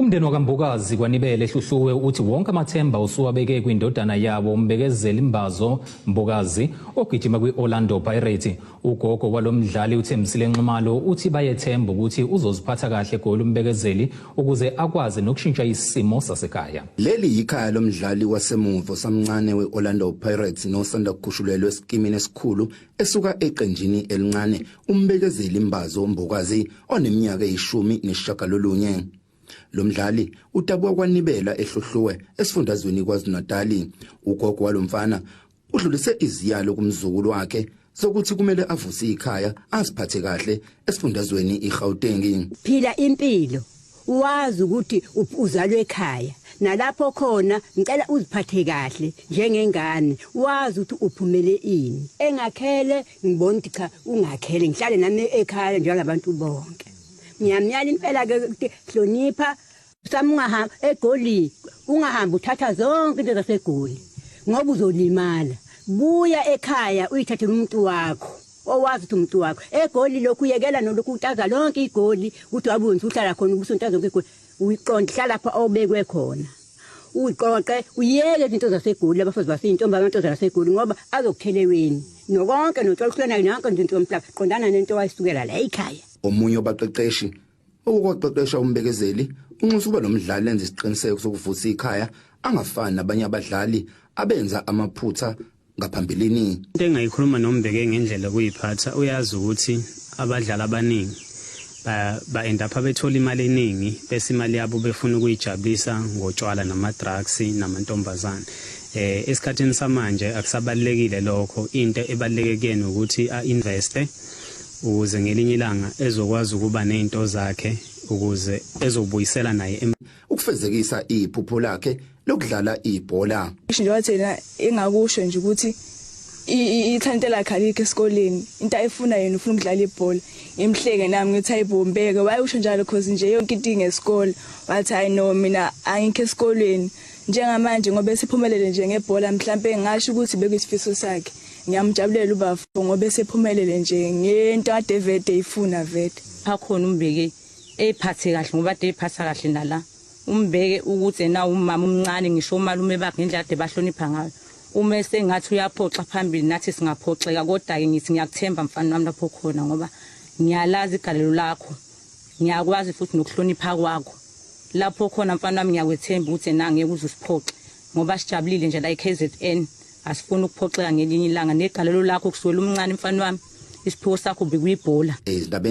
Umndeni wakaMbokazi kwaNibele eHluhluwe uthi wonke amathemba usuwabeke kwindodana yabo uMbekezeli Mbazo Mbokazi ogijima kwi-Orlando Pirates. Ugogo walomdlali uThembisile Nxumalo uthi bayethemba ukuthi uzoziphatha kahle goli uMbekezeli ukuze akwazi nokushintsha isimo sasekhaya. Leli yikhaya lomdlali wasemuva osamncane we-Orlando Pirates nosanda kukhushulelwa esikimini esikhulu esuka eqenjini elincane uMbekezeli Mbazo Mbokazi oneminyaka eyi-19. Lo mdlali udabuka kwaNibela eHluhluwe esifundazweni KwaZulu-Natali. Ugogo walomfana udlulise iziyalo kumzukulu wakhe zokuthi kumele avuse ikhaya aziphathe kahle esifundazweni iGauteng. Phila impilo wazi ukuthi uzalwe ekhaya, nalapho khona ngicela uziphathe kahle njengengane, wazi ukuthi uphumele ini. Engakhele ngibona ukuthi cha, ungakhele, ngihlale nami ekhaya njengabantu bonke. Ngiyamyala impela ke ukuthi hlonipha sami, ungahamba eGoli, ungahambi uthatha zonke into zaseGoli ngoba uzolimala. Buya ekhaya uyithathele umuntu wakho owazi ukuthi umuntu wakho eGoli. Lokhu uyekela nolokhu utaza lonke iGoli ukuthi wabe wenza uhlala khona ubusontaza zonke iGoli. Uyiqonde, hlala lapha obekwe khona, uyiqoqe, uyeke izinto zaseGoli, abafazi baseyintombi, amantombazane aseGoli, ngoba azokutheleweni nokonke notshwala kuhlona yonke into yomhlaba. Qondana nento wayisukela la ekhaya. Omunye obaqeqeshi okwaqeqesha uMbekezeli unxusa ukuba lo mdlali enze isiqiniseko sokuvusa ikhaya, angafani nabanye abadlali abenza amaphutha ngaphambilini. Into engayikhuluma noMbeke ngendlela okuyiphatha, uyazi ukuthi abadlali abaningi ba end up bethola imali eningi, bese imali yabo befuna ukuyijabulisa ngotshwala nama-drugs namantombazane. Esikhathini samanje akusabalekile lokho. Into ebaluleke kuyena ukuthi a-investe ukuze ngelinye ilanga ezokwazi ukuba nezinto zakhe ukuze ezobuyisela naye ukufezekisa iphupho lakhe lokudlala ibhola. Nje wathi yena engakusho nje ukuthi ithalente lakhe alikho esikoleni, into ayifuna yena ufuna ukudlala ibhola. Ngimhleke nami ngithi, "Hayibo Mbeke, wayusho njalo?" Cause nje yonke into ingesikole. Wathi, "Hayi no, mina angikho esikolweni njengamanje," ngoba esiphumelele nje ngebhola. Mhlambe ngisho ukuthi bekuyisifiso sakhe. Ngiyamjabulela ubafo ngoba esephumelele nje ngento ade vede ifuna vede. Akhona uMbeke eyiphathe kahle ngoba ade eyiphatha kahle nala uMbeke ukuthi na umama omncane, ngisho umalume bakhe ngendlela ade bahlonipha ngayo. Uma sengathi uyaphoxa phambili, nathi singaphoxeka, kodwa-ke ngithi ngiyakuthemba mfana wami lapho khona ngoba ngiyalazi igalelo lakho, ngiyakwazi futhi nokuhlonipha kwakho lapho khona. Mfana wami, ngiyakwethemba ukuthi na ngeke uze usiphoxe ngoba sijabulile nje la e-KZN, asifuni ukuphoxeka ngelinye ilanga negalelo lakho kusukela umncane. Mfana wami, isiphiwo sakho bekuyibhola. Ezindabeni.